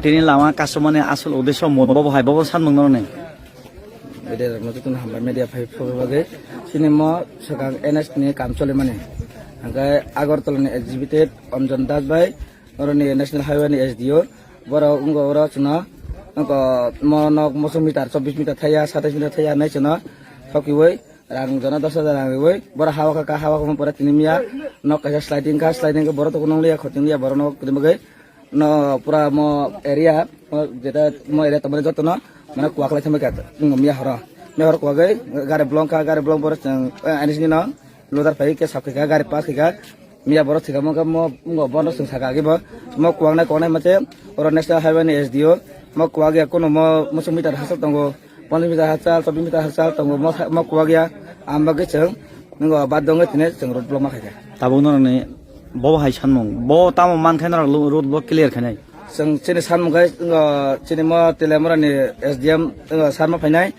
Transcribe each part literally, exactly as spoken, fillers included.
Tini lama kasumani asol uddesho mo bobo hai bobo sanmung noroni. Media rokno jotono hambai media phai phobagwi. Chini mo swkang N S ni kam cholimani. Hwnkhe Agartala ni executive Omjon Das bai, oroni National Highway ni S D O. Borok wngkha oro chwngno wngkha mo nok mosok meter, chobbish meter thaiya, satais meter thaiya hinwi chwngno thokiwi rang jona dos hajar rang riwi borok hawa kha, hawa kha pore tini miya nok kaisa sliding kha, sliding khe borok tongwi nongliya, khoti nongliya, borok nok kwrwi bagwi no pura mo area, mo jeta mo area tongmani jotono mane kwak lai thangbai kha miya horo. Miya horo kwagwi gari bolong kha, gari bolong pore chwng, eh, N S ni no loader phai khe sap kha, gari pass kha. Miya borok thwikha mo khe mo, mo bono chwng sakha agi bo. Mo kwaknai kwaknai mate oro National Highway ni S D O. Mo kwak ya kono mo mosok meter hachal tongo. Ponchash meter hachal, chobbish meter hachal tongo. Mo, mo kwak ya. Ang bagwi chwng nwngo bad dongwi tini chwng road block ma khaikha. Tabuk norokni bobo hai sanmung. Bo tamo man khe norok lo-, road block clear khainai. Chwng chini sanmung khe, nwngo chini mo Teliamura ni S D M, nwngo sar ma phainai.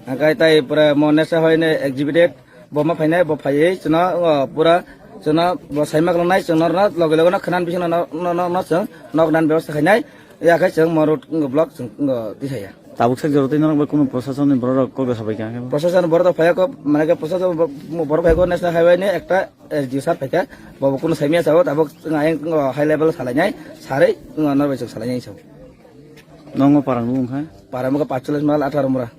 Hwnkhe tai pore mo National Highway ni executive. Bo ma phainai, bo phaiwi chwngno, o, pura chwngno bo saima kwlangnai, chwng norno loge loge no khwnani bisingno no, no, no, no chwng noknani bebosta khainai. Yakhe chwng mo road, o, block chwng, o, tisaya. Tabuk sak jora tei norok bai kunu proshasonni borok rok kok sabai kha khe? Proshasonni borok rok phaiya kok, mane khe proshasonni bo-, borok phaiya kok National Highway ni ekta S D O sir phaikha, bo bo kunu saimaya sao, tabuk chwng ayang, o, high level salainai, sarwi, o, norbai chwng salainai sao. Nokno parang nung kha? Parang bo khe pacholish mal atharo mura.